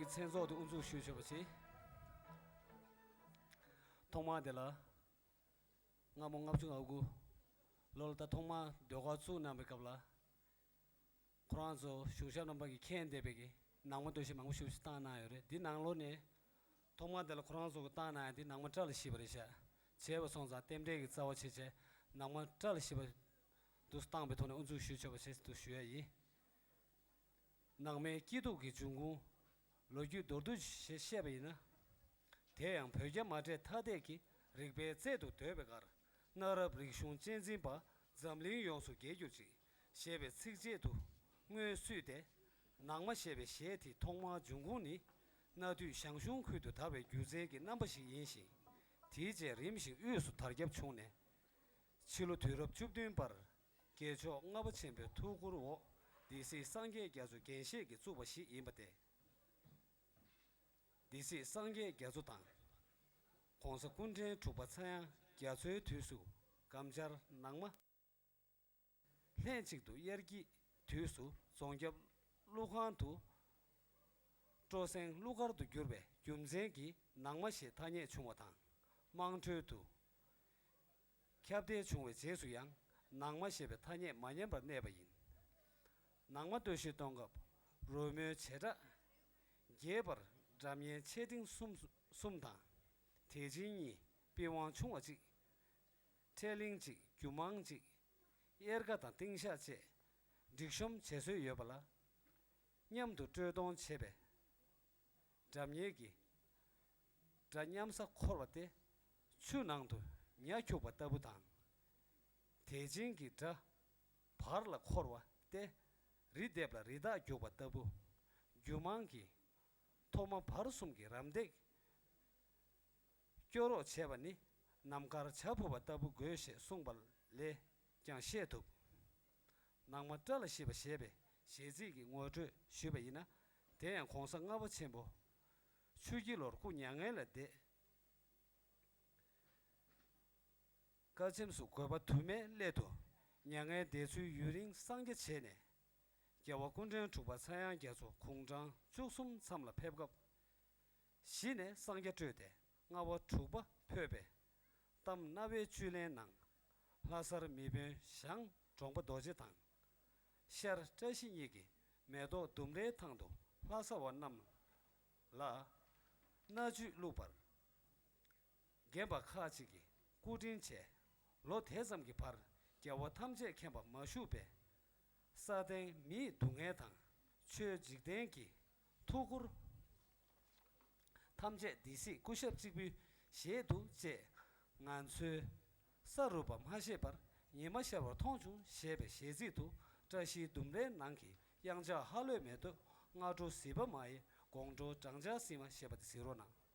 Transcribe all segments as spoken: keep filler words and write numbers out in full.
མཚན་ཚོགས་དེ་དབུ་འཛུགས་ཞུ་ཆོག་པ་བྱེད། ཐོག་མར་དེ་ལ་སྔ་མོ་ལྔ་བཅུ་ང་དགུ་ལོ་ལ་ད་ཐོག་མར་ཟློས་གར་བཙུགས་གནང་བའི་སྐབས་ལ། ཁོ་རང་ཚོ་གཞུང་ཞབས་རྣམ་པ་གིས་མཁྱེན་བསྡད་པའི་གི་ནང་མ་སྟོད་གཞས་མང་པོ་ཞིག་བཏང་གནང་ཡོད་རེད། འདི་ནང་ལོགས་ནས་ཐོག་མར་དེ་ལ་ཁོ་རང་ཚོ་གིས་བཏང་གནང་ཡ་འདི་ནང་མ་བཀྲ་ལ་ཤིས་པ་རེད་ཤག་བྱས་པ་སོང་ཙང་རྟེན་འབྲེལ་གྱི་རྩ་བ་བྱས་བྱས་ནང་མ་བཀྲ་ལ་ཤིས་པ་འདུག་བཏང་བའི་ཐོག་ནས་དབུ་འཛུགས་ཞུ་ཆོག་པ་བྱས་འདུག་ཞུ་ཡ་ཡིན། ནང་མའི་སྐྱིད་སྡུག་གི་འབྱུང་ཁུངས། ལོ་རྒྱུས་མདོར་བསྡུས་ཤིག་བཤད་པ་ཡིན་ན། དེ་ཡང་བོད་རྒྱ་མ་འདྲེས་ཐ་དད་ཀྱི་རིག་པའི་རྩལ་དུ་འདོད་པའི་ཁར། གནའ་རབས་རིག་གཞུང་གཅེས་འཛིན་པ་འཛམ་གླིང་ཡོངས་སུ་རྒྱས་གྱུར་ཅིག་ཞེས་པའི་ཚིགས་བཅད་དུ་སྔོན་བསུས་ཏེ། ནང་མ་ཞེས་པའི་གཞས་དེའི་ཐོག་མར་འབྱུང་ཁུངས་ནི། གནའ་དུས་ཞང་ཞུང་ཁུལ་དུ་དར་བའི་སྒྱུ་རྩལ་གྱི་རྣམ་པ་ཞིག་ཡིན་ཞིང་། དེའི་རྗེས་རིམ་བཞིན་དབུས་སུ་དར་ཁྱབ་བྱུང་ནས། ཕྱི་ལོ་དུས་རབས་བཅུ་བདུན་པར། རྒྱལ་མཆོག་ལྔ་པ་ཆེན་པོའི་ཐུགས་ཁུར་འོག་སྡེ་སྲིད་སངས་རྒྱས་རྒྱ་མཚོ་རྒྱན་ཤེས་ཀྱིས་བཙུགས་པ་ཞིག་ཡིན་པ་སྟེ། སྡེ་སྲིད་སངས་རྒྱས་རྒྱ་མཚོ་དང་། ༸གོང་ས་སྐུ་ཕྲེང་དྲུག་པ་ཚངས་དབྱངས་རྒྱ་མཚོའི་དུས་སུ་སྒམ་ཆར་ནང་མ་ལྷན་ཅིག་ཏུ་དབྱར་སྐྱིད་དུས་སུ་རྫོང་རྒྱབ་ཀླུ་ཁང་དུ་སྤྲོ་གསེང་གླུ་གར་དུ་གྱུར་པའི་རྒྱུ་མཚན་གྱིས་ནང་མ་ཞེས་ཐ་སྙད་བྱུང་བ་དང་། དམངས་ཁྲོད་དུ་ཁྱབ་གདལ་བྱུང་བའི་རྗེས་སུ་ཡང་ནང་མ་ཞེས་པའི་ཐ་སྙད་མ་ཉམས་པར་གནས་པ་ཡིན། ནང་མ་སྟོད་གཞས་གཏོང་སྐབས་རོལ་མོའི་བྱེ་བྲག་རྒྱས་པར་སྒྲ་སྙན་ཆེ་འབྲིང་གསུམ་གསུམ་དང་། དད་སྦྱིན་གཉིས། པི་ཝང་ཆུང་བ་གཅིག་འཕྲེད་གླིང་གཅིག་རྒྱུ་མང་གཅིག་གཡེར་ཁ་དང་ཏིང་ཤགས་བཅས་སྒྲིག་གཤོམ་བྱེད་སྲོལ་ཡོད་པ་ལ། མཉམ་དུ་དཀྲོལ་གཏོང་བྱེད་པའི་སྒྲ་སྙན་གྱི་སྒྲ་མཉམ་ས་འཁོར་བ་སྟེ། ཆུ་ནང་དུ་ཉ་འཁྱུག་པ་ལྟ་བུ་དང་། དད་སྦྱིན་གྱི་སྒྲ་བར་ལ་འཁོར་བ་སྟེ། རི་ལྡེབས་ལ་རི་དྭགས་རྒྱུག་པ་ལྟ་བུ། རྒྱུ་མང་གི་ཐོག་མ་བར་གསུམ་གྱི་རམ་འདེགས་སྐྱོར་རོགས་བྱས་པ་ནི་ནམ་མཁར་བྱ་འཕུར་བ་ལྟ་བུ་དགོས་ཞེས་གསུངས་པ་ལས་ཀྱང་ཤེས་ཐུབ། ནང་མ་བཀྲ་ལ་ཤིས་པ་ཞེས་པའི་གཞས་ཚིག་གི་ངོ་སྤྲོད་ཞུས་པ་ཡིན་ན། དེ་ཡང་གོང་ས་ལྔ་པ་ཆེན་པོ་ཆུ་སྐྱིད་ལོར་སྐུ་མྱ་ངན་ལས་འདས། བཀའ་ཆེམས་སུ་དགོས་པ་དུ་མའི་སླད་དུ་མྱ་ངན་འདས་ཚུལ་ཡུན་རིང་གསང་རྒྱ་བྱས་ནས། རྒྱལ་བ་སྐུ་ཕྲེང་དྲུག་པ་ཚངས་དབྱངས་རྒྱ་མཚོ་དགུང་གྲངས་བཅུ་གསུམ་མཚམས་ལ་ཕེབས་སྐབས། གཞི་ནས་གསང་རྒྱ་སྤྲོས་ཏེ་ལྔ་པ་དྲུག་པ་འཕོས་པའི་གཏམ་རྣ་བའི་བཅུད་ལེན་ནང་། ལྷ་སར་མི་དཔོན་ཞང་འབྲོང་པ་རྡོ་རྗེ་དང་། ཤར་བཀྲ་ཤིས་གཉིས་ཀྱིས་མེ་ཏོག་ལྡུམ་རའི་ཐང་དུ་ལྷ་ས་བ་རྣམས་ལ་མནའ་བཅུད་བླུགས་པར། རྒན་པ་ཁག་ཅིག་གིས་སྐུ་དྲིན་ཆེ། ལོ་དེ་ཙམ་གྱི་བར་རྒྱལ་བ་ཐམས་ཅད་མཁྱེན་པ་མ་བཞུགས་པས། ས་སྟེང་མིའི་སྡུག་བསྔལ་དང་ཆོས་འཇིག་རྟེན་གྱི་ཐུགས་ཁུར་ཐམས་ཅད་སྡེ་སྲིད་སྐུ་ཞབས་གཅིག་པུའི་ཞལ་དུ་བཅད། ང་ཚོའི་ས་རུབ་པ་མ་ཤེས་པར་ཉི་མ་ཤར་བར་མཐོང་བྱུང་ཞེས་པའི་གཞས་ཚིག་ཏུ་བཀྲ་ཤིས་ལྡུམ་རའི་ནང་གི་གཡང་ཆགས་ཧ་ལོས་མེ་ཏོག་སྔ་དྲོ་བཟི་བ་མ་ཡིན་དགོང་དྲོ་སྦྲང་ཆར་བཟི་མ་ཞེས་པ་དེ་གཟིགས་རོགས་གནང་།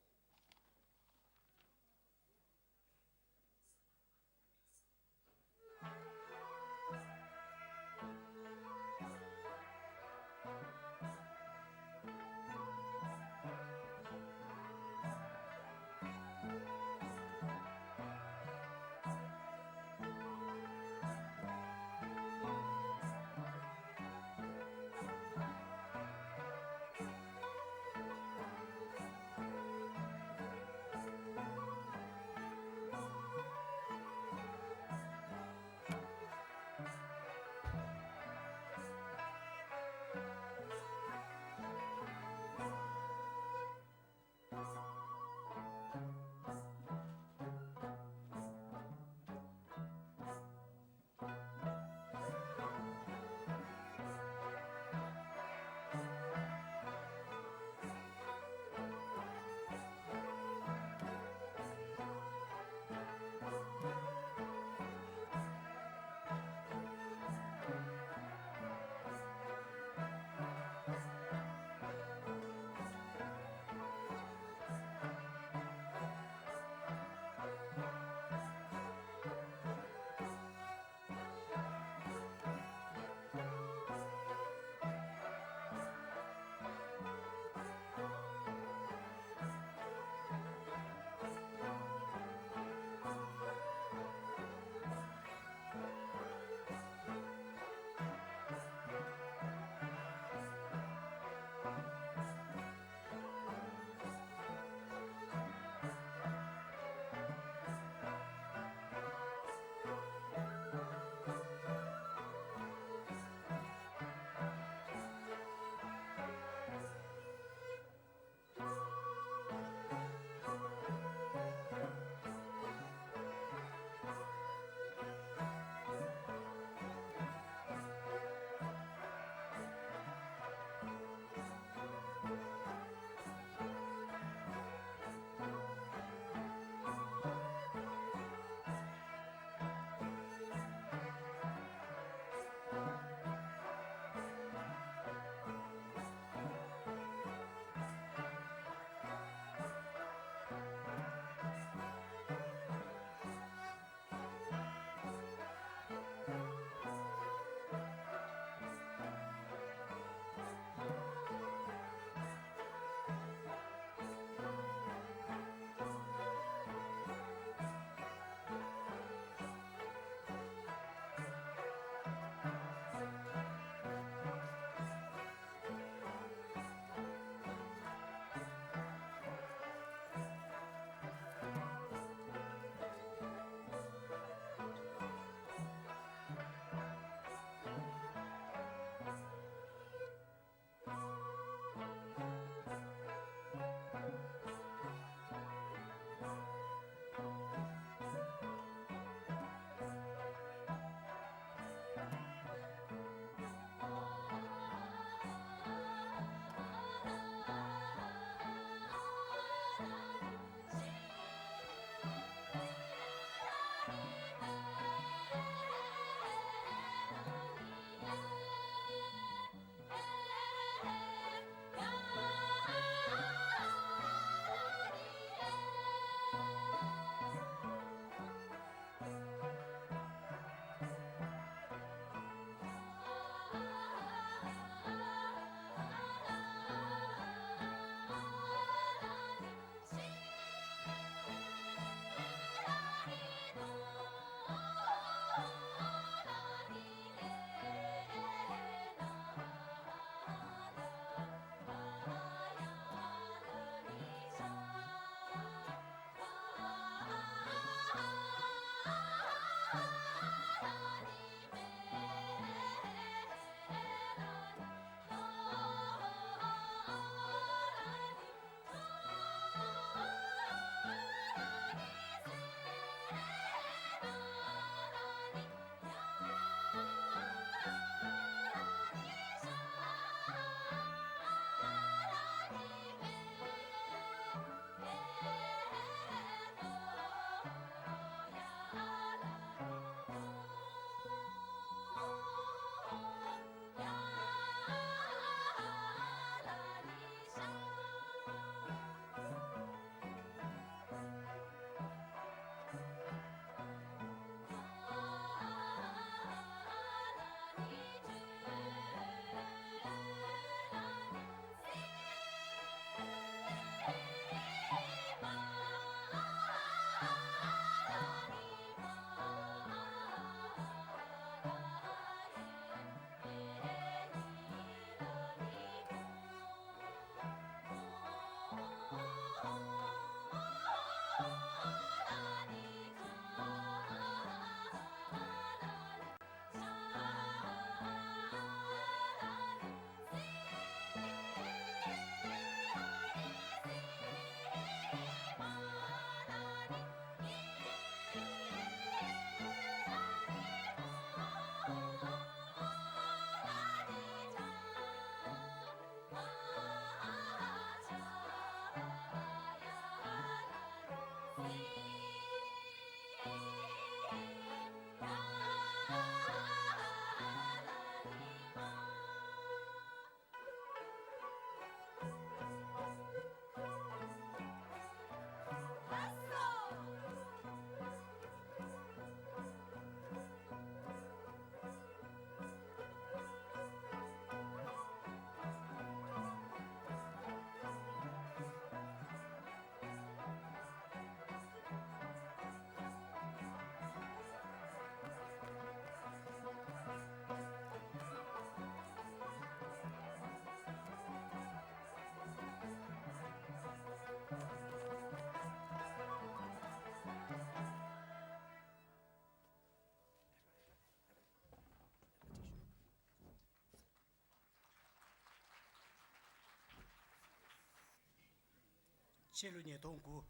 སྤྱི་ལོ་ཉིས་སྟོང་དགུ།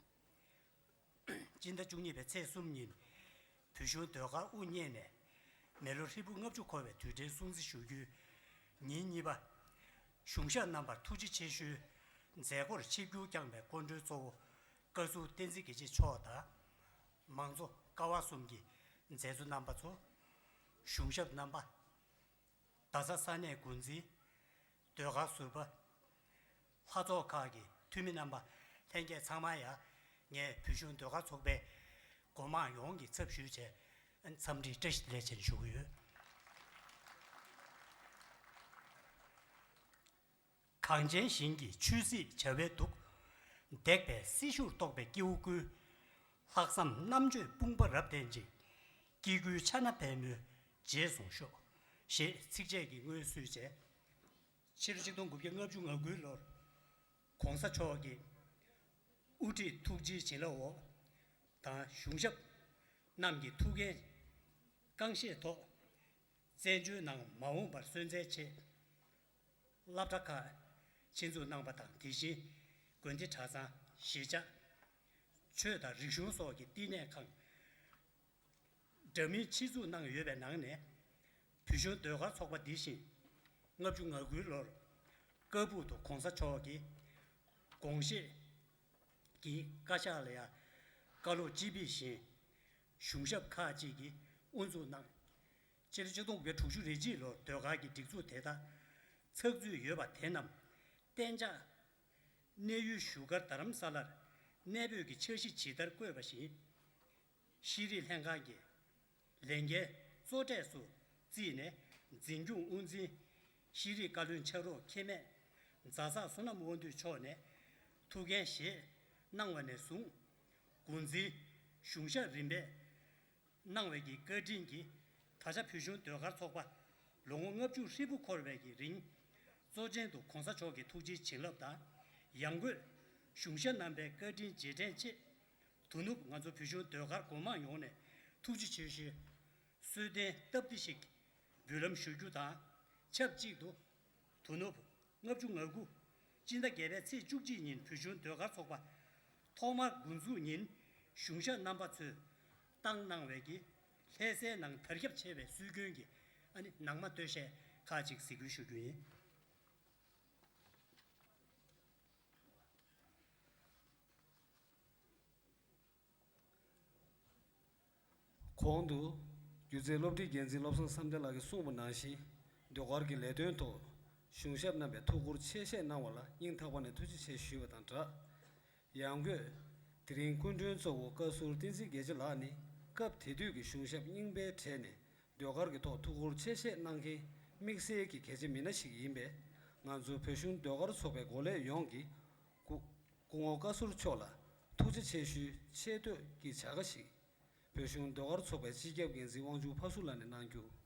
སྤྱི་ཟླ་བཅུ་གཉིས་པའི་ཚེས་གསུམ་ཉིན། བོད་གཞུང་ཟློས་གར་དབུ་བརྙེས་ནས། མི་ལོ་ཧྲིལ་པོ་ལྔ་བཅུ་འཁོར་བའི་དུས་དྲན་སྲུང་བརྩི་ཞུ་རྒྱུའི་ཉིན་གཉིས་པ། གཞུང་ཞབས་རྣམ་པར་ཐུགས་རྗེ་ཆེ་ཞུའི་མཛད་སྒོར་ཆིབས་བསྒྱུར་བསྐྱངས་པའི་སྐུ་མགྲོན་གཙོ་བོ་བཀའ་ཟུར་བསྟན་འཛིན་དགེ་བྱེད་མཆོག་དང་། མང་གཙོ་ཀ་བ་གསུམ་གྱི་མཛད་གཙོ་རྣམ་པ་ཚོ། གཞུང་ཞབས་རྣམ་པ། རྡ་ས་ས་གནས་འགོ་འཛིན། ཟློས་གར་ཟུར་པ། ལྷ་ཚོགས་ཁག་གི་འཐུས་མི་རྣམ་པ། ལྷན་རྒྱས་ཚང་མ་ཡང་ངས་བོད་གཞུང་ཟློས་གར་ཚོགས་པའི་འགོ་དམངས་ཡོངས་ཀྱི་ཚབ་ཞུས་བྱས། འཚམས་འདྲི་བཀྲ་ཤིས་བདེ་ལེགས་ཞུ་གི་ཡོད། གངས་ཅན་ཞིང་གི་ཆོས་སྲིད་བྱ་བའི་གདུགས། འདེགས་པའི་སྲི་ཞུར་གཏོགས་པའི་སྐྱེ་བོ་ཀུན། ལྷག་བསམ་རྣམ་དཔྱོད་དཔུང་པ་རབ་ལྡན་ཅིང་། སྐྱེ་དགུའི་ཕྱག་ན་པདྨོའི་རྗེས་སོང་ཤོག་ཞེས་ཚིགས་བཅད་ཀྱིས་སྔོན་བསུས་བྱས། ཕྱི་ལོ་ཆིག་སྟོང་དགུ་བརྒྱ་ལྔ་བཅུ་ང་དགུའི་ལོར། ྋགོང་ས་མཆོག་གིས་དབུ་ཁྲིད་ཐུགས་རྗེའི་བྱིན་རླབས་འོག་དང་གཞུང་ཞབས་རྣམས་ཀྱི་ཐུགས་འགན་རྐང་བཞེས་ཐོག་བཙན་བྱོལ་ནང་མ་འོངས་པར་གསོན་བསྩལ་ཆེད། སློབ་གྲྭ་ཁག་ཆེད་འཛུགས་གནང་བ་དང་། དེ་བཞིན་དགོན་སྡེ་གྲྭ་ཚང་། གཞིས་ཆགས། ཆོས་དང་རིག་གཞུང་སོགས་ཀྱི་བསྟི་གནས་ཁང་། འདྲ་མིན་ཆེད་འཛུགས་གནང་ཡོད་པའི་ནང་ནས། བོད་གཞུང་ཟློས་གར་ཚོགས་པ་འདི་བཞིན། ལྔ་བཅུ་ང་དགུའི་ལོར་ཀ་སྦུག་ཏུ་ྋགོང་ས་མཆོག་གི་དགོངས་བཞེད་ཀྱི་བཀའ་ཤག་ལ་ཡང་བཀའ་སློབ་ཅི་ཕུལ་བཞིན། གཞུང་ཞབས་ཁག་ཅིག་གིས་དབུ་འཛུགས་གནང་། སྤྱི་ལོ་ཆིག་སྟོང་དགུ་བརྒྱ་དྲུག་ཅུ་རེ་གཅིག་ལོར་ཟློས་གར་གྱི་སྒྲིག་འཛུགས་དེ་དག་ཚགས་ཚུད་ཡོད་པ་དེ་རྣམས་གཏན་འཇགས། གནས་ཡུལ་བཞུགས་སྒར་རྡ་རམ་ས་ལར་གནས་སྤོས་ཀྱི་འཆར་གཞི་ཇི་ལྟར་བཀོད་པ་བཞིན། ཤེས་རིག་ལྷན་ཁང་གི་ལས་འགན་གཙོ་གྲས་སུ་བརྩིས་ནས། འཛིན་སྐྱོང་དབུ་འཛིན་ཤེས་རིག་བཀའ་བློན་ཕྱག་རོགས་ཁེ་མེད་རྫ་ཚག་བསོད་ནམས་དབང་འདུས་མཆོག་ནས་ཐུགས་འགན་བཞེས་གནང་བ་ནས་བཟུང་། འགོ་འཛིན་གཞུང་ཞབས་རིམ་པས་གནང་བའི་གི་བཀའ་དྲིན་གྱིས། ད་ཆ་བོད་གཞུང་ཟློས་གར་ཚོགས་པ་ལོ་ངོ་ལྔ་བཅུ་ཧྲིལ་པོ་འཁོར་བའི་གི་རིང་། གཙོ་ཆེན་དུ་ྋགོང་ས་མཆོག་གི་ཐུགས་རྗེའི་བྱིན་རླབས་དང་། ཡང་སྒོས་གཞུང་ཞབས་རྣམ་པའི་བཀའ་དྲིན་རྗེས་དྲན་ཆེད། དོ་ནུབ་ང་ཚོ་བོད་གཞུང་ཟློས་གར་འགོ་དམངས་ཡོངས་ནས་ཐུགས་རྗེ་ཆེ་ཞུའི་གསོལ་སྟོན་སྟབས་བདེ་ཞིག་འབུལ་ལམ་ཞུ་རྒྱུ་དང་། ཆབས་ཅིག་ཏུ། དོ་ནུབ་ལྔ་བཅུ་ང་དགུ། སྤྱི་ཟླ་བརྒྱད་པའི་ཚེས་བཅུ་གཅིག་ཉིན་བོད་གཞུང་ཟློས་གར་ཚོགས་པ་ཐོག་མར་འགོ་འཛུགས་ཉིན། གཞུང་ཞབས་རྣམ་པ་ཚོས་བཏང་གནང་བའི་གི་ལྷ་སའི་ནང་དར་ཁྱབ་ཆེ་བའི་སྲོལ་རྒྱུན་གྱི་ཨ་ནི་ནང་མ་སྟོད་གཞས་ཁག་ཅིག་གཟིགས་འབུལ་ཞུ་རྒྱུ་ཡིན། གོང་དུ། སྒྱུ་རྩལ་སློབ་ཁྲིད་འགན་འཛིན་བློ་བཟང་བསམ་གཏན་ལགས་ཀྱིས་གསུངས་པ་ནང་བཞིན། ཟློས་གར་གྱི་ལས་དོན་ཐོག་གཞུང་ཞབས་རྣམ་པས་ཐུགས་ཁུར་ཆེ་བཞེས་གནང་བ་ལ་སྙིང་ཐག་པ་ནས་ཐུགས་རྗེ་ཆེ་ཞུས་པ་དང་སྦྲགས། ཡང་སྒོས། དེ་རིང་སྐུ་མགྲོན་གཙོ་བོ་བཀའ་ཟུར་བསྟན་འཛིན་དགེ་བྱེད་ལགས་ནི། སྐབས་དེ་དུས་ཀྱི་གཞུང་ཞབས་རྙིང་པའི་གྲས་ནས་ཟློས་གར་གྱི་ཐོག་ཐུགས་ཁུར་ཆེ་བཞེས་གནང་མཁན་དམིགས་བསལ་གྱི་གལ་ཆེ་མི་སྣ་ཞིག་ཡིན་པས། ང་ཚོ་བོད་གཞུང་ཟློས་གར་ཚོགས་པའི་འགོ་ལས་ཡོངས་ཀྱིས་སྐུ། སྐུ་ངོ་བཀའ་ཟུར་མཆོག་ལ་ཐུགས་རྗེ་ཆེ་ཞུའི་ཆེ་བསྟོད་ཀྱི་བྱ་དགའ་ཞིག་བོད་གཞུང་ཟློས་གར་ཚོགས་པའི་སྤྱི་ཁྱབ་འགན་འཛིན་དབང་ཕྱུག་ཕ་ཟུར་ལགས་ནས་གནང་རྒྱུ།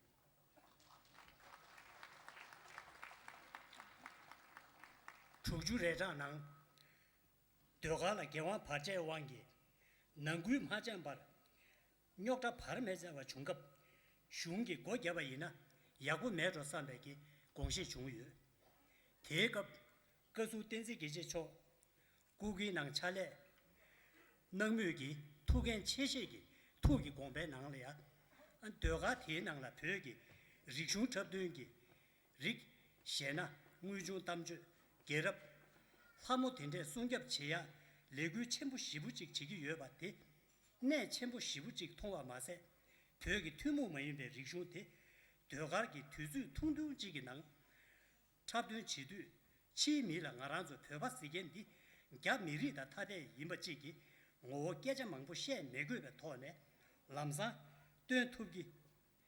དྲུག་ཅུ་རེ་གྲངས་ནང་ཟློས་གར་ལ་འགན་དབང་བར་ཆད་དབང་གིས་ནང་ཁུལ་མ་འཆམ་པར་རྙོག་དྲ་བར་མེད་བྱུང་སྐབས། གཞུང་གིས་སྒོ་བརྒྱབ་པ་ཡིན་ན་ཡག་པོ་མེད་འགྲོ་བསམ་པའི་གི་དགོངས་བཞེས་བྱུང་ཡོད། དེའི་སྐབས་བཀའ་ཟུར་བསྟན་འཛིན་དགེ་བྱེད་མཆོག་སྐུ་སྒེར་ནང་ཕྱག་ལས་གནང་མུས་ཀྱི་ཐུགས་འགན་ཆེ་བཞེས་ཀྱི་ཐུགས་ཀྱི་དགོངས་པའི་ནང་ལ་ཡང་། ཟློས་གར་དེའི་ནང་ལ་བོད་ཀྱི་རིག་གཞུང་འཁྲབ་སྟོན་གྱི་རིགས། གཞས་སྣ། དངོས་བྱུང་གཏམ་བརྗོད། རྒྱལ་རབས། ལྷ་མོ་དེ་འདྲས་སྲུང་སྐྱོབ་བྱེད་ཡ་ལས་འགུལ་ཆེན་པོ་ཞེ་པོ་ཅིག་བྱེད་ཀྱི་ཡོད་པ་དེ་གནད་ཆེན་པོ་ཞེ་པོ་ཅིག་མཐོང་བ་མ་ཟད། བོད་ཀྱི་ཐུན་མོང་མ་ཡིན་པའི་རིག་གཞུང་དེ་ཟློས་གར་གྱི་དུས་ཚོད་ཐུང་ཐུང་ཅིག་གི་ནང་འཁྲབ་སྟོན་བྱེད་དུས། ཕྱིའི་མི་ལ་ང་རང་ཚོ་བོད་པ་ཟེར་མཁན་འདི་རྒྱ་མི་རིགས་དང་ཐ་དད་ཡིན་པ་གཅིག་གི་ངོ་བོ་སྐད་ཆ་མང་པོ་བཤད་མི་དགོས་པའི་ཐོག་ནས་ལམ་སང་སྟོན་ཐུབ་ཀྱི།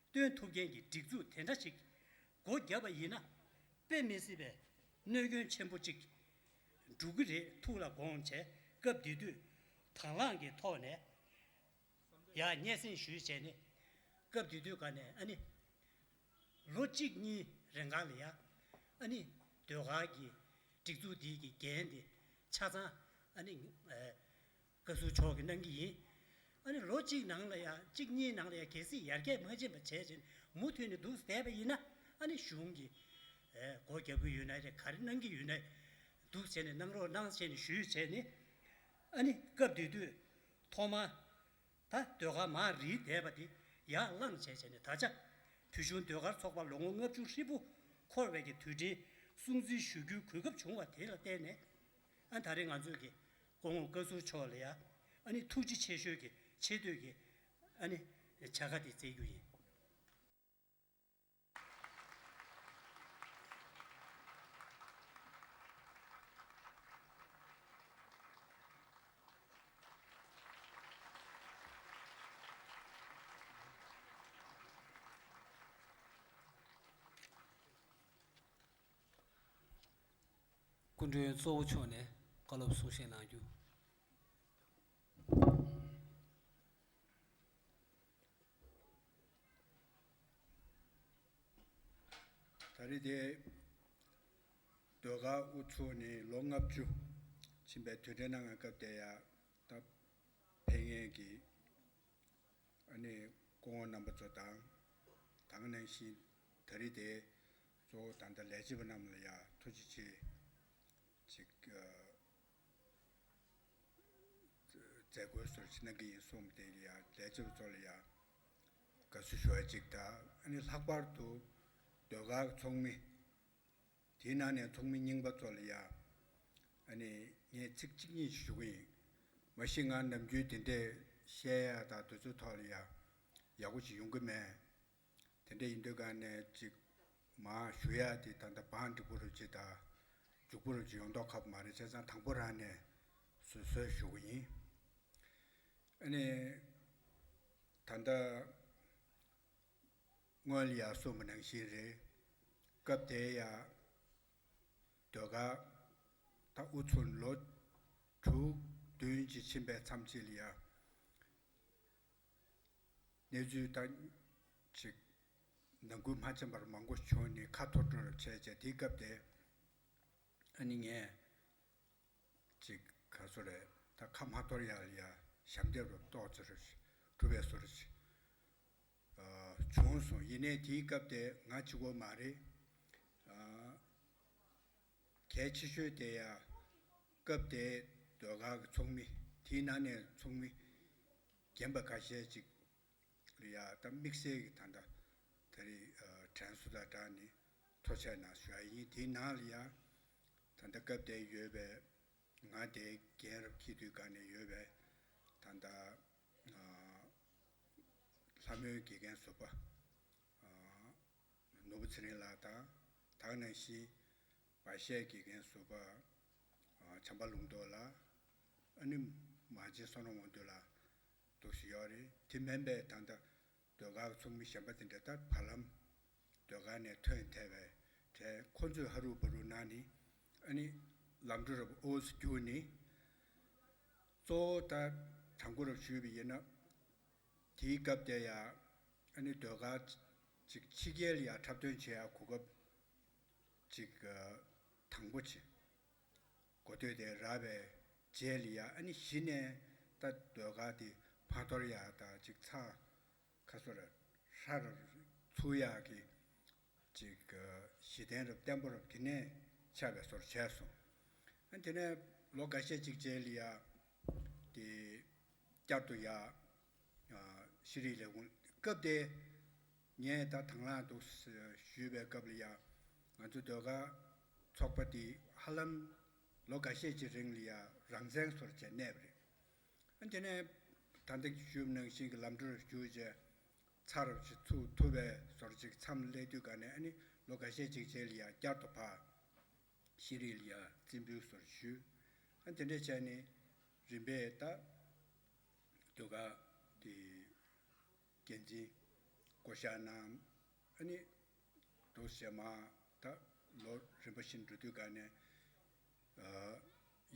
སྟོན་ཐུབ་མཁན་གྱི་སྒྲིག་འཛུགས་དེ་འདྲ་ཞིག་སྒོ་བརྒྱབ་པ་ཡིན་ན། དཔེ་མི་སྲིད་པའི་གནོད་སྐྱོན་ཆེན་པོ་ཅིག་འགྲོ་གི་རེད། ཐུགས་ལ་དགོངས་བྱས། སྐབས་དེ་དུས་དང་བླངས་ཀྱི་ཐོག་ནས་ཡར་སྙན་སེང་ཞུས་བྱས་ནས། སྐབས་དེ་དུས་ག་ནས་ཨ་ནི་ལོ་གཅིག་གཉིས་རིང་ག་ལ་ཡ་ཨ་ནི་ཟློས་གར་གྱི་སྒྲིག་འཛུགས་འདི་གི་འགན་དེ་ཆ་ཚང་ཨ་ནི་ཨ། བཀའ་ཟུར་མཆོག་གིས་གནང་གི་ཡིན། ཨ་ནི་ལོ་གཅིག་ནང་ལ་ཡ། གཅིག་གཉིས་ནང་ལ་ཡ་གལ་སྲིད་ཡར་རྒྱས་མ་ཕྱིན་པ་བྱས་ཙང་མུ་མཐུད་ནས་འདུག་བསྡད་པ་ཡིན་ན། ཨ་ནི་གཞུང་གིས་ཨེ་སྒོ་རྒྱབ་ཀྱི་ཡོད་ན་རེད། ག་རེ་གནང་གི་ཡོད་ན་འདུག་བྱས་ནས་གནང་རོགས་གནང་བྱས་ནས་ཞུས་བྱས་ནས། ཨ་ནི་སྐབས་དེ་དུས་ཐོག་མར་ད་ཟློས་གར་མར་རིལ་བསྡད་པ་དེ་ཡར་བླངས་བྱས་བྱས་ནས། ད་ཆ་བོད་གཞུང་ཟློས་གར་ཚོགས་པ་ལོ་ངོ་ལྔ་བཅུ་ཧྲིལ་པོ་འཁོར་བའི་གི་དུས་དྲན་སྲུང་བརྩི་ཞུ་རྒྱུའི་གོ་སྐབས་བྱུང་བ་དེ་ལ་བརྟེན་ནས། ཨ། ད་རེས་ང་ཚོས་ཀྱི་སྐུ་ངོ་བཀའ་ཟུར་མཆོག་ལ་ཡ་ཨ་ནི་ཐུགས་རྗེ་ཆེ་ཞུའི་གི་ཆེ་བསྟོད་ཀྱི་ཨ་ནི་བྱ་དགའ་དེ་བསྩལ་རྒྱུ་ཡིན། སྐུ་མགྲོན་གཙོ་བོ་མཆོག་ནས་བཀའ་སློབ་གསུང་བཤད་གནང་རྒྱུ། ད་རེས་དེ་ཟློས་གར་དབུ་ཚུགས་ནས་ལོ་ལྔ་བཅུ་ཕྱིན་པའི་དུས་དྲན་གནང་བའི་སྐབས་དེ་ཡ། ད་ཕེབས་མཁན་གྱི་ཨ་ནི་སྐུ་ངོ་རྣམ་པ་ཚོ་དང་། དེ་ནང་བཞིན་ད་རེས་དེ་གཙོ་བོ་ད་ལྟ་ལས་བྱེད་པ་རྣམས་ལ་ཡ་ཐུགས་རྗེ་ཆེ། ཅིག་ཨ། མཛད་སྒོའི་ཟུར་ཞིག་གནང་གི་ཡིན་གསུངས་དེ་ལ་ཡ། ལས་བྱེད་པ་ཚོ་ལ་ཡ་དགའ་བསུ་ཞུ་བ་གཅིག་དང་། ཨ་ནི་ལྷག་པར་དུ་ཟློས་གར་གྱི་ཚོགས་མི། དེའི་ནང་ནས་ཚོགས་མི་རྙིང་པ་ཚོ་ལ་ཡ་ཨ་ནི་ངས་ཚིག་གཅིག་གཉིས་ཤིག་ཞུ་གི་ཡིན། མ་གཞི་ང་ནམ་རྒྱུན་དེ་འདྲས་བཤད་ཡ་དང་དེ་ཚོའི་ཐོག་ལ་ཡ་ཡག་པོ་ཞིག་ཡོང་གི་མེད། དེ་འདྲ་ཡིན་དུས་ག་ནས་ཅིག་མར་ཞུ་ཡ་དེ་ད་ལྟ་བང་འགྲིག་པོ་རུ་ཅིག་དང་མགྱོགས་པོ་རུ་ཅིག་ཡོང་མདོག་ཁ་པོ་མ་རེད། བྱས་ཙང་དང་པོ་རང་ནས་བཟོད་གསོལ་ཞུ་གི་ཡིན། ཨ་ནི་ད་ལྟ་སྔོན་ལ་ཡ་གསུངས་པ་ནང་བཞིན་རེད། སྐབས་དེ་ཡ་ཟློས་གར་ད་དབུ་ཚུགས་ལོ་དྲུག་བདུན་ཅིག་ཕྱིན་པའི་མཚམས་ཅིག་ལ་ཡ། གནས་ཚུལ་ད་ཅིག་ནང་ཁུལ་མ་འཆམ་པར་མང་པོ་བྱུང་ནས་ཁ་འཐོར་འཐོར་བྱས་བྱས། དེའི་སྐབས་དེ་ཨ་ནི་ངས་ཅིག་ག་ཚོད་རེད། ད་ཁ་མ་འཐོར་ཡ་ལ་ཡ་ཞབས་འདེགས་རུ་ཏོག་ཙམ་རུ་གྲུབ་པའི་བཟོ་འདྲ་ཅིག་བྱུང་སོང་། ཡིན་ནའི་དེའི་སྐབས་དེ་ང་གཅིག་པོ་མ་རེད། གལ་ཆེ་ཤོས་དེ་ཡ། སྐབས་དེའི་ཟློས་གར་གྱི་ཚོགས་མི། དེའི་ནང་ནས་ཚོགས་མི་རྒན་པ་ཁ་ཤས་ཅིག་ལ་ཡ་ད་དམིགས་བསལ་གྱི་ད་ལྟ་ད་རེས་དྲན་གསོ་དང་སྦྲགས་ནས་ཐུགས་རྗེ་གནང་ཞུ་ཡ་ཡིན། དེའི་ནང་ལ་ཡ་ད་ལྟ་སྐབས་དེ་ཡོད་པའི། ང་དེའི་རྒན་རབས་འཁྱེར་དུས་ག་ནས་ཡོད་པའི་ད་ལྟ་ལྷ་མོའི་དགེ་རྒན་ཟུར་པ་ནོར་བུ་ཚེ་རིང་ལགས་དང་། དེ་ནང་བཞིན་བ་ཤའི་དགེ་རྒན་ཟུར་པ་བྱམས་པ་ལུང་རྟོགས་ལགས། ཨ་ནི་མ་བྱན་བསོད་ནམས་དབང་འདུས་ལགས་འདུག་སེ་ཡོད་རེད། དེ་མིན་པའི་ད་ལྟ་ཟློས་གར་ཚོགས་མི་གཞན་པ་དེ་འདྲ་ད་བར་ལམ་ཟློས་གར་ནས་ཐོན་ཐལ་བའི་གྲས། ཁོ་ཚོས་ཧ་རུ་བ་རུ་གནང་ནས། ཨ་ནི་ལམ་འགྲོ་རབ་འོས་སུ་གྱུར་ནས། གཙོ་བོ་ད་དྲང་པོ་རབ་ཞུས་པ་ཡིན་ན། དེའི་སྐབས་དེ་ཡ་ཨ་ནི་ཟློས་གར་ཅིག་ཕྱི་རྒྱལ་ལ་ཡ་འཁྲབ་སྟོན་བྱེད་ཡ་གོ་སྐབས་ཅིག་དང་པོ་བྱེད། གོ་ཐོས་དེ་རག་པའི་རྗེས་ལ་ཡ། ཨ་ནི་གཞི་ནས་ད་ཟློས་གར་དེ་ཕར་འཐོར་ཡག་དང་ཅིག་ཚགས་ཁ་སོ་ར་ཧྲ་ར་ཚུགས་ཡག་གི་ཅིག་གཞི་རྟེན་རབ་བརྟན་པོ་རབ་དེ་ནས་ཆགས་པའི་བཟོ་འདྲ་བྱས་སོང་། ཨ་ནི་དེ་ནས་ལོ་འགའ་ཤས་ཅིག་རྗེས་ལ་ཡ་དེ་བསྐྱར་དུ་ཡ་ཤེས་རིག་ལས་ཁུངས། སྐབས་དེ་ངས་ད་དང་བླངས་འདུག་ཞུས་པའི་སྐབས་ལ་ཡ། ང་ཚོ་ཟློས་གར་ཚོགས་པ་འདི་ཧ་ལམ་ལོ་འགའ་ཤས་ཀྱི་རིང་ལ་ཡ་རང་བཙན་བཟོ་འདྲ་བྱས་གནས་པ་རེད། ཨ་ནི་དེ་ནས་ད་ལྟ་ཞུས་པ་ནང་བཞིན་གྱི་ལམ་འགྲོ་རུ་བསྒྱུར་བྱས་ཚགས་རབ་ཅིག་ཚུགས་ཐུབ་པའི་བཟོ་འདྲ་ཅིག་མཚམས་སླེབས་དུས་ག་ནས། ཨ་ནི་ལོ་འགའ་ཤས་ཅིག་རྗེས་ལ་ཡ་བསྐྱར་དུ་ཕར་ཤེས་རིག་ལ་ཡ་རྩིས་འབུལ་བཟོ་འདྲ་ཞུས། ཨ་ནི་དེ་འདྲ་བྱས་ནས་རིམ་པས་ད་ཟློས་གར་དེ་འགན་འཛིན་བསྐོ་བཞག་གནང་། ཨ་ནི་འདུག་སེ་མར་ད་ལོ་རིམ་པ་བཞིན་འགྲོ་དུས་ག་ནས་ཨ་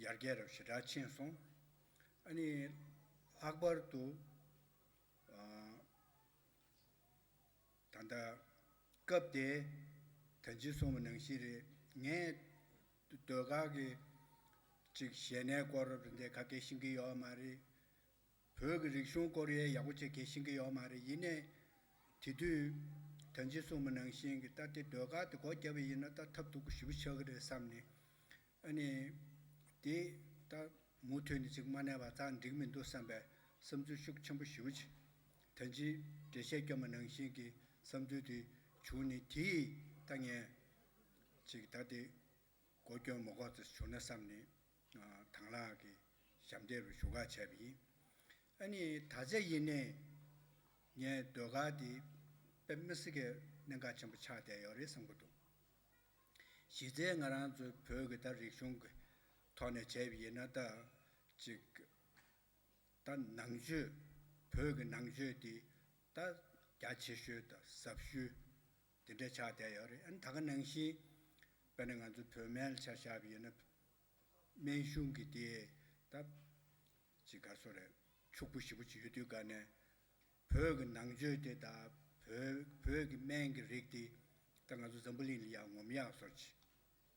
ཡར་རྒྱས་རབ་ཞེ་དྲག་ཕྱིན་སོང་། ཨ་ནི་ལྷག་པར་དུ་ཨ་ད་ལྟ་སྐབས་དེ་ད་ཅི་གསུངས་པ་ནང་བཞིན་རེད། ངས་ཟློས་གར་གྱི་ཅིག་གཞས་སྣའི་སྐོར་རེ་འདི་ག་གེ་ཤེས་ཀྱི་ཡོད་མ་རེད། བོད་ཀྱི་རིག་གཞུང་སྐོར་ཡང་ཡག་པོ་ཅིག་གེ་ཤེས་ཀྱི་ཡོད་མ་རེད། ཡིན་ནའི་དེ་དུས་ད་ཅི་གསུངས་པ་ནང་བཞིན་གྱི་ད་དེ་ཟློས་གར་དེ་སྒོ་བརྒྱབ་པ་ཡིན་ན་ད་ཐབས་སྡུག་པོ་ཞེ་པོ་ཆགས་ཀྱི་རེད་བསམ་ནས། ཨ་ནི་དེ་ད་ མུ་མཐུད་ནས་ཅིག་མ་གནས་པ་ཙང་འགྲིག་མི་འདུག་བསམ་པའི་བསམ་ཚུལ་ཤུགས་ཆེན་པོ་ཞེ་པོ་ཅིག་ད་ཅི་འགྲེལ་བཤད་སྐྱོན་པ་ནང་བཞིན་གྱི་བསམ་ཚུལ་དེ་བྱུང་ནས། དེ་ཡིས་ད་ངས་ཅིག་ད་དེ་གོ་སྐྱོན་མ་གོ་ཙམ་བྱུང་ན་བསམ་ནས། ཨ། དང་བླངས་ཀྱི་ཞབས་འདེགས་རུ་ཞུ་ག་བྱས་པ་ཡིན། ཨ་ནི་ད་ཆ་ཡིན་ནའི་ངའི་ཟློས་གར་དེ་དཔེ་མི་སྲིད་ཀྱི་གནད་འགག་ཆེན་པོ་ཆགས་བསྡད་ཡོད་རེད་བསམ་གྱི་འདུག་གཞི་རྩའི་ང་རང་ཚོའི་བོད་ཀྱི་ད་རིག་གཞུང་གི་ཐོག་ནས་བྱས་པ་ཡིན་ན། ད་ཅིག་ད་ནང་ཆོས། བོད་ཀྱི་ནང་ཆོས་དེ་ད་རྒྱ་ཆེ་ཤོས་དང་ཟབ་ཤོས་དེ་འདྲ་ཆགས་བསྡད་ཡོད་རེད། ཨ་ནི་ད་ག་ནང་བཞིན་དཔེར་ན་ང་ཚོ་བོད་སྨན་ཆ་བཞག་པ་ཡིན་ན། སྨན་གཞུང་གི་དེ་ད་ཅིག་ག་སོ་རེད། ཕྱུག་པོ་ཞེ་པོ་ཅིག་ཡོད་དུས་ག་ནས། བོད་ཀྱི་ནང་ཆོས་དེ་དང་བོད་བོད་ཀྱི་སྨན་གྱི་རིགས་དེ་ད་ང་ཚོ་འཛམ་བུ་གླིང་ལ་ཡང་ངོམ་ཡག་བཟོ་ཅིག་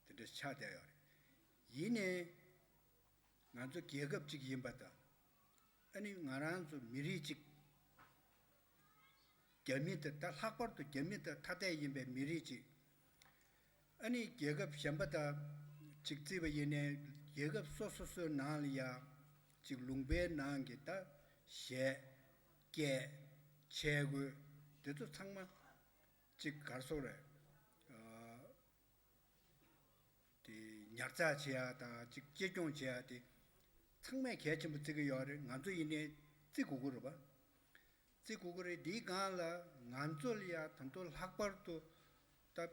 དེ་འདྲ་ཆགས་བསྡད་ཡོད་རེད། ཡིན་ནའི་ང་ཚོ་རྒྱལ་ཁབ་ཅིག་ཡིན་པ་དང་། ཨ་ནི་ང་རང་ཚོ་མི་རིགས་ཅིག་རྒྱ་མི་དང་། ད་ལྷག་པར་དུ་རྒྱ་མི་དང་ཐ་དད་ཡིན་པའི་མི་རིགས་ཅིག་ཨ་ནི་རྒྱལ་ཁབ་གཞན་པ་དང་ཅིག་བརྩིས་པ་ཡིན་ནའི། རྒྱལ་ཁབ་སོ་སོ་སོའི་ནང་ལ་ཡ་ཅིག་ལུང་པའི་ནང་གི་ད་གཞས། སྐད། ཆས་གོས། དེ་ཚོ་ཚང་མ་ཅིག་ག་རེ་ཟེར་དགོས་རེད། ཨ། དེ་ཉར་ཚགས་བྱེད་ཡ་དང་ཅིག་གཅེས་སྐྱོང་བྱེད་ཡ་དེ་ཚང་མས་གལ་ཆེན་པོ་བརྩི་གི་ཡོད་རེད། ང་ཚོ་ཡིན་ནའི་བརྩི་དགོས་ཀྱི་རེད་པ། བརྩི་དགོས་ཀྱི་རེད། དེའི་སྒང་ལ་ང་ཚོ་ལ་ཡ་ད་དུང་ལྷག་པར་དུ་ད་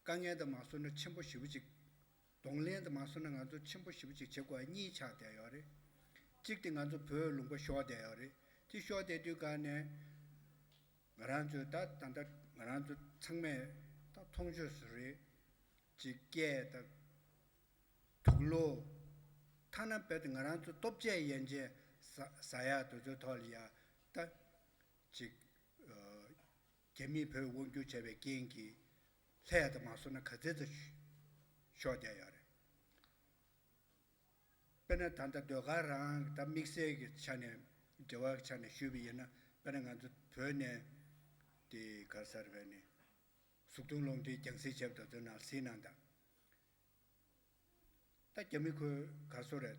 དཀའ་ངལ་དུ་མ་སོང་ན་ཆེན་པོ་ཞེ་པོ་ཅིག་གདོང་ལེན་དུ་མ་སོང་ན་ང་ཚོ་ཆེན་པོ་ཞེ་པོ་ཅིག་བྱེད་དགོས་པ་གཉིས་ཆགས་བསྡད་ཡོད་རེད། གཅིག་དེ་ང་ཚོ་བོད་ལུང་པ་ཤོར་བསྡད་ཡོད་རེད། དེ་ཤོར་བསྡད་དུས་ག་ནས་ང་རང་ཚོས་ད་ད་ལྟ་ང་རང་ཚོ་ཚང་མས་ད་མཐོང་ཆོས་སུ་རེད། ཅིག་སྐད་དང་། དུག་ལོག་ཐ་ན་རྦད་དེ་ང་རང་ཚོ་ལྟོ་ཆས་ཡན་ཆད་ཟ་ཟ་ཡག་དེ་ཚོའི་ཐོག་ལ་ཡ་ད་ཅིག་ཨ། རྒྱ་མིས་བོད་དབང་བསྒྱུར་བྱས་པའི་རྐྱེན་གྱིས་ལྷས་དང་མ་སོང་ན་ག་ཚད་ཙམ་ཤོར་བསྡད་ཡོད་རེད། དཔེར་ན་ད་ལྟ་ཟློས་གར་རང་ད་དམིགས་བསལ་གྱི་ཆ་ནས། འབྲེལ་བ་གི་ཆ་ནས་ཞུས་པ་ཡིན་ན། དཔེར་ན་ང་ཚོ་བོད་ནས་དེ་ག་རེ་ཟེར་བས་ནི། གཟུགས་མཐོང་རླུང་མཁྲིས་རྒྱང་སྲིང་བྱས་པ་དེ་ཚོའི་ནང་གཟིགས་གནང་དང་། ད་རྒྱ་མི་ཁོས་ག་རེ་ཟེར་དགོས་རེད།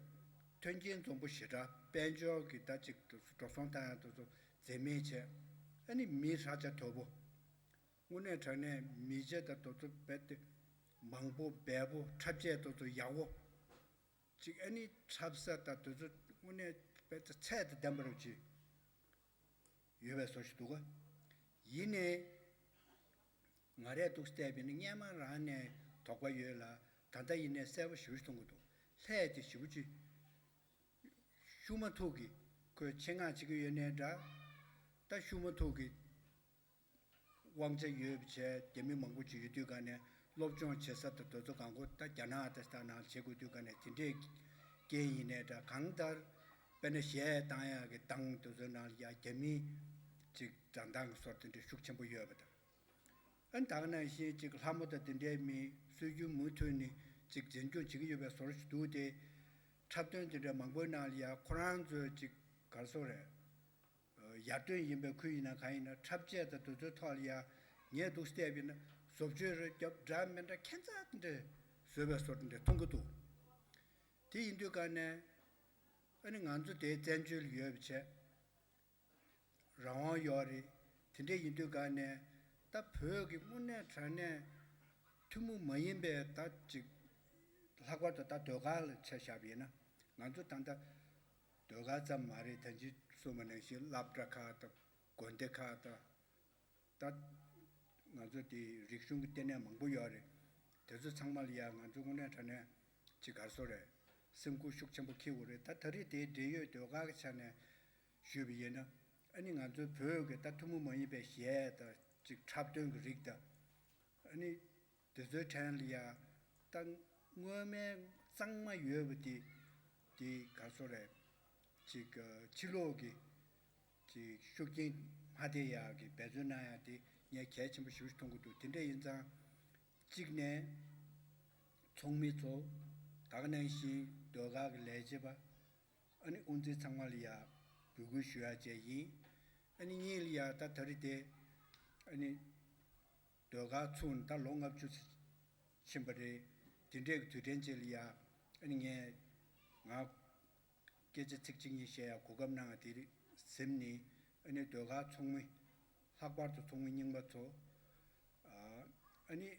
མཐུན་རྐྱེན་འཛོམས་པོ་ཞེ་དྲག་དཔལ་འབྱོར་གྱི་ད་ཅིག་འགྲོ་སོང་བཏང་ཡག་དེ་ཚོ་འཛེམ་མེད་བྱས། ཨ་ནི་མི་ཧྲག་ཅག་དོད་པོ། དངོས་གནས་དྲང་གནས་མི་ཆེ་ད་དེ་ཚོ་རྦད་དེ་མང་པོ། འབེལ་པོ། འཁྲབ་ཆས་དེ་ཚོ་ཡག་པོ། ཅིག་ཨ་ནི་འཁྲབ་ས་ད་དེ་ཚོ་དངོས་གནས་རྦད་དེ་ཚད་དང་ལྡན་པ་རུ་ཅིག་ཡོད་པའི་བཟོ་ཞིག་འདུག་ག་ཡིན་ནའི་ང་རས་འདུག་བལྟས་པ་ཡིན་ན་སྔོན་མ་རང་ནས་དོགས་པ་ཡོད་ལ། ད་ལྟ་ཡིན་ནའི་གསལ་པོ་ཞེ་པོ་ཅིག་མཐོང་གི་འདུག་ལྷས་དེ་ཞེ་པོ་ཅིག་ཤུགས་མ་ཐུག་གི། ཁོས་ཆེད་མངགས་བྱེད་ཀྱི་ཡོད་ནའི་འདྲ། ད་ཤུགས་མ་ཐུག་གི། དབང་ཆ་ཡོད་པ་བྱས། རྒྱ་མི་མང་པོ་ཅིག་ཡོད་དུས་ག་ནས་སློབ་སྦྱོང་བྱེད་ས་དང་དེ་ཚོ་གང་གོ་ད་རྒྱ་ནག་དང་ད་ནང་བྱེད་དགོས་དུས་ག་ནས། དེ་འདྲའི་རྐྱེན་ཡིན་ནའི་འདྲ། གང་ལྟར་དཔེར་ན་གཞས་བཏང་ཡག་གི་གདངས་དེ་ཚོའི་ནང་ལ་ཡ་རྒྱ་མི་ཅིག་སྒྲ་གདངས་སོགས་དེ་འདྲའི་ཤུགས་ཆེན་པོ་ཡོད་པ་དང་། ཨ་ནི་ད་ག་ནང་བཞིན་ཅིག་ལྷ་མོ་དང་དེ་འདྲའི་མི་སྲོལ་རྒྱུན་མུ་མཐུད་ནས་ཅིག་འཛིན་སྐྱོང་བྱེད་ཀྱི་ཡོད་པའི་བཟོ་འདྲ་ཞིག་འདུག་སྟེ། འཁྲབ་སྟོན་དེ་འདྲ་མང་པོའི་ནང་ལ་ཡ་ཁོ་རང་ཚོའི་ཅིག་ག་རེ་ཟེར་དགོས་རེད། ཡར་ཐོན་ཡིན་པའི་ཁུལ་ཡིན་ན་གང་ཡིན་ན། འཁྲབ་ཆས་དང་དེ་ཚོའི་ཐོག་ལ་ཡ་ངས་འདུག་བལྟས་པ་ཡིན་ན་བཟོ་བཅོས་རེ་རྒྱབ། འདྲ་མི་འདྲ་ཁྱད་མཚར་དེ་འདྲ་བཟོས་པའི་བཟོ་འདྲ་མཐོང་གི་འདུག་དེ་ཡིན་དུས་ག་ནས་ཨ་ནི་ང་ཚོ་དེའི་བཙན་བྱོལ་ཡོད་པ་བྱས། རང་དབང་ཡོད་རེད། དེ་འདྲ་ཡིན་དུས་ག་ནས་ད་བོད་ཀྱི་དངོས་གནས་དྲང་གནས་ཐུན་མོང་མ་ཡིན་པའི་ད་ཅིག་ལྷག་པར་དུ་ད་ཟློས་གར་ལ་ཆ་བཞག་པ་ཡིན་ན། ང་ཚོ་ད་ལྟ་ཟློས་གར་ཙམ་མ་རེད། ད་ཅི་གསུངས་པ་ནང་བཞིན་སློབ་གྲྭ་ཁག་དང་། དགོན་སྡེ་ཁག་དང་། ད་ང་ཚོ་དེ་རིག་གཞུང་གི་ལྟེ་གནས་མང་པོ་ཡོད་རེད། དེ་ཚོ་ཚང་མ་ལ་ཡ་ང་ཚོ་དངོས་གནས་དྲང་གནས་ཅིག་ག་རེ་ཟེར་དགོས་རེད། སེམས་ཁུར་ཤུགས་ཆེན་པོ་འཁྱེར་དགོས་རེད། ད་ད་རེས་དེའི་འབྲེལ་ཡོད་ཟློས་གར་གྱི་ཆ་ནས་ཞུས་པ་ཡིན་ན། ཨ་ནི་ང་ཚོའི་བོད་ཀྱི་ད་ཐུན་མོང་མ་ཡིན་པའི་གཞས་དང་། ཅིག་འཁྲབ་སྟོན་གྱི་རིགས་དང་། ཨ་ནི་དེ་ཚོའི་གྲས་ལ་ཡ་ད་སྔོན་མའི་གཙང་མ་ཡོད་པ་དེ། དེ་ག་རེ་ཟེར་དགོས་རེད། ཅིག་ཕྱི་ལོགས་ཀྱི་ཅིག་ཤུགས་རྐྱེན་མ་ཐེབས་ཡག་གི་འབད་བརྩོན་གནང་ཡག་དེ་ངས་གལ་ཆེན་པོ་ཞེ་པོ་ཅིག་མཐོང་གི་འདུག་དེ་འདྲ་ཡིན་ཙང་གཅིག་ནས་ཚོགས་མི་ཚོ། ད་ག་ནང་བཞིན་ཟློས་གར་གྱི་ལས་བྱེད་པ། ཨ་ནི་དབུ་འཛིན་ཚང་མ་ལ་ཡ་འབོད་སྐུལ་ཞུ་ཡག་བཅས་ཡིན། ཨ་ནི་གཉིས་ལ་ཡ་ད་ད་རེས་དེ་ཨ་ནི་ཟློས་གར་ཚུགས་ནས་ད་ལོ་ལྔ་བཅུ་ཕྱིན་པ་རེད། དེ་འདྲའི་གི་དུས་དྲན་ཅིག་ལ་ཡ་ཨ་ནི་ངས་ང་ སྐད་ཆ་ཚིག་གཅིག་གཉིས་བཤད་ཡ་གོ་སྐབས་གནང་བ་དེ་གཟིམ་ནས། ཨ་ནི་ཟློས་གར་ཚོགས་མི། ལྷག་པར་དུ་ཚོགས་མི་རྙིང་པ་ཚོ། ཨ་ཨ་ནི་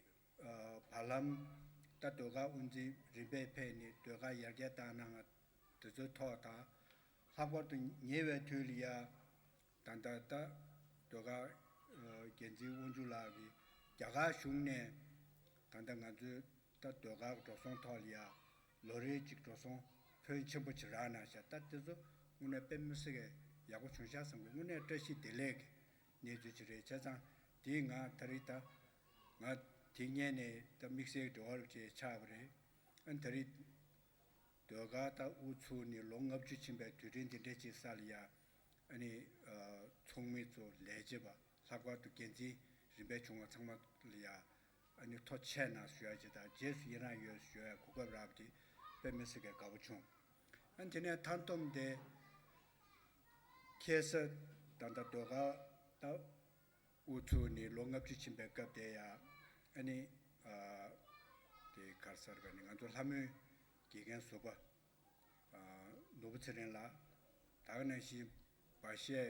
ཨ་བར་ལམ་ད་ཟློས་གར་དབུ་འཛིན་རིམ་པས་ཕེབས་ནས་ཟློས་གར་ཡར་རྒྱས་བཏང་གནང་བ་དེ་ཚོའི་ཐོག་དང་། ལྷག་པར་དུ་ཉེ་བའི་དུས་ལ་ཡ། ད་ལྟ་ད་ཟློས་གར་འགན་འཛིན་དབང་ཕྱུག་ལགས་ཀྱིས་རྒྱ་གར་གཞུང་ནས་ད་ལྟ་ང་ཚོའི་ད་ཟློས་གར་འགྲོ་སོང་ཐོག་ལ་ཡ་ལོ་རེ་གཅིག་འགྲོ་སོང་ཕོན་ཆེན་པོ་ཅིག་རག་གནང་ཤག་ད་དེ་ཚོ་དངོས་གནས་དཔེ་མི་སྲིད་ཀྱི་ཡག་པོ་བྱུང་ཤག་བསམ་གི། དངོས་གནས་བཀྲ་ཤིས་བདེ་ལེགས་ཀྱི་གནས་ཚུལ་ཅིག་རེད། བྱས་ཙང་དེ་ང་ད་རེས་ད་ང་དེ་སྔོན་ནས་ད་དམིགས་བསལ་འབྲེལ་བ་ཅིག་ཆགས་པ་རེད། ཨ་ནི་ད་རེས་ཟློས་གར་ད་དབུ་ཚུགས་ནས་ལོ་ལྔ་བཅུ་ཕྱིན་པའི་དུས་དྲན་འདི་འདྲ་ཅིག་ས་ལ་ཡ། ཨ་ནི་ཨ་ཚོགས་མི་ཚོ་ལས་བྱེད་པ། ལྷག་པར་དུ་འགན་འཛིན་རིམ་པས་བྱུང་བ་ཚང་མ་ལ་ཡ། ཨ་ནི་ཐུགས་རྗེ་ཆེ་གནང་ཞུ་ཡ་ཅིག་དང་། རྗེས་སུ་ཡི་རང་ཡོད་ཞུ་ཡ་གོ་སྐབས་རག་པ་དེ་དཔེ་མི་སྲིད་ཀྱི་དགའ་པོ་བྱུང་། ཨ་ནི་དེ་ནས་མཐའ་སྡོམ་དེ་ཁ་སང་ད་ལྟ་ཟློས་གར་ད་དབུ་ཚུགས་ནས་ལོ་ལྔ་བཅུ་ཕྱིན་པའི་སྐབས་དེ་ཡ། ཨ་ནི་ཨ་དེ་ག་རེ་ཟེར་ག་ནི། ང་ཚོ་ལྷ་མོའི་དགེ་རྒན་ཟུར་པ་ཨ་ནོར་བུ་ཚེ་རིང་ལགས། ད་ག་ནང་བཞིན་སྦ་བཞེད་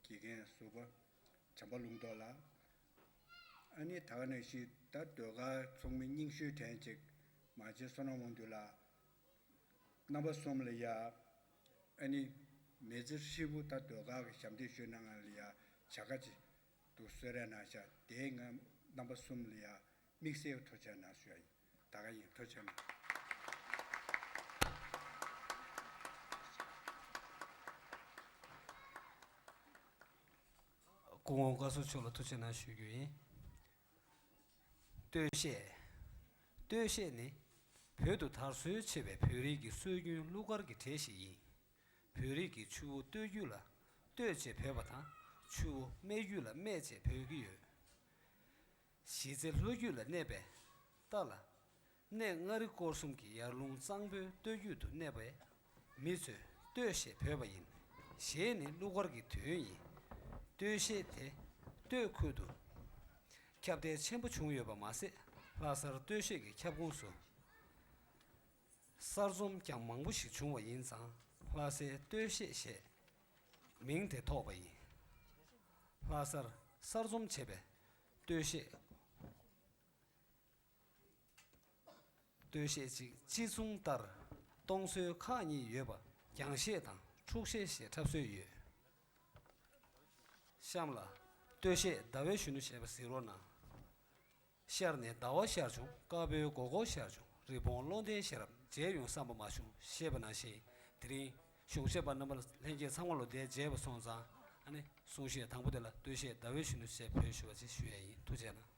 དགེ་རྒན་ཟུར་པ་བྱམས་པ་ལུང་རྟོགས་ལགས། ཨ་ནི་ད་ག་ནང་བཞིན་ད་ཟློས་གར་ཚོགས་མི་རྙིང་ཤོས་དྲན་ཅིག་མ་བྱན་བསོད་ནམས་དབང་འདུས་ལགས། རྣམ་པ་གསུམ་ལ་ཡ། ཨ་ནི་མི་ཚེ་ཧྲིལ་པོ་ད་ཟློས་གར་གྱི་ཞབས་འདེགས་ཞུས་གནང་ང་ལ་ཡ་བྱ་དགའ་ཅིག་འདུག་གསོལ་རས་གནང་ཤག་དེའི་ང་རྣམ་པ་གསུམ་ལ་ཡ་དམིགས་བསལ་ཐུགས་རྗེ་གནང་ཞུ་ཡ་ཡིན། ད་ག་ཡིན། ཐུགས་རྗེ་གནང་། སྐུ་ངོ་བཀའ་ཟུར་མཆོག་ལ་ཐུགས་རྗེ་གནང་ཞུ་རྒྱུ་ཡིན། སྟོད་གཞས། སྟོད་གཞས་ནི་བོད་དུ་དར་སྲོལ་ཆེ་བའི་བོད་རིགས་ཀྱི་སྲོལ་རྒྱུན་གླུ་གར་གྱི་གྲས་ཤིག་ཡིན། བོད་རིགས་ཀྱི་ཆུ་བོ་སྟོད་རྒྱུད་ལ་སྟོད་ཅེས་འབོད་པ་དང་། ཆུ་བོ་སྨད་རྒྱུད་ལ་སྨད་ཅེས་འབོད་ཀྱི་ཡོད། གཞིས་རྩེ་ལྷོ་རྒྱུད་ལ་གནས་པའི་རྟ་ལ། གནས་མངའ་རིས་སྐོར་གསུམ་གྱི་ཡར་ཀླུང་གཙང་པོའི་སྟོད་རྒྱུད་དུ་གནས་པའི་མི་ཚོས་སྟོད་ཞེས་འབོད་པ་ཡིན། གཞས་ནི་གླུ་གར་གྱི་དོན་ཡིན། སྟོད་གཞས་དེ་སྟོད་ཁུལ་དུ་ཁྱབ་གདལ་ཆེན་པོ་བྱུང་ཡོད་པ་མ་ཟད། ལྷ་སར་སྟོད་གཞས་ཀྱི་ཁྱབ་ཁོངས་སུ་གསར་རྩོམ་ཀྱང་མང་པོ་ཞིག་བྱུང་བ་ཡིན་ཙང་། ལྷ་སའི་སྟོད་གཞས་ཞེས་མིང་དེ་ཐོགས་པ་ཡིན། ལྷ་སར་གསར་རྩོམ་བྱས་པའི་སྟོད་གཞས། སྟོད་གཞས་གཅིག་སྤྱི་མཚུངས་ལྟར་གཏོང་སྲོལ་ཁག་གཉིས་ཡོད་པ། རྒྱང་གཞས་དང་འཁྲུག་གཞས་ཞེས་འཁྲབ་སྲོལ་ཡོད། གཤམ་ལ་སྟོད་གཞས་ཟླ་བའི་གཞོན་ནུ་ཞེས་པ་གཟིགས་རོགས་གནང་། ཤར་ནས་ཟླ་བ་ཤར་བྱུང་། དཀར་པོའི་མགོ་སྐོར་ཤར་བྱུང་། རི་བོང་བློ་ལྡན་ཤེས་རབ་མཇལ་ཡོང་བསམ་པ་མ་བྱུང་ཞེས་པ་ནང་བཞིན། དེ་རིང་གཞུང་ཞབས་པ་རྣམ་པ་ལྷན་རྒྱས་ཚང་མ་ལོ་ཟླའི་མཇལ་བ་སོང་ཙང་། ཨ་ནི་གསུང་བཤད་དང་པོ་དེ་ལ་སྟོད་གཞས་ཟླ་བའི་གཞོན་ནུ་ཞེས་འབོད་ཞུ་བ་ཅིག་ཞུ་ཡ་ཡིན། ཐུགས་རྗེ་གནང་།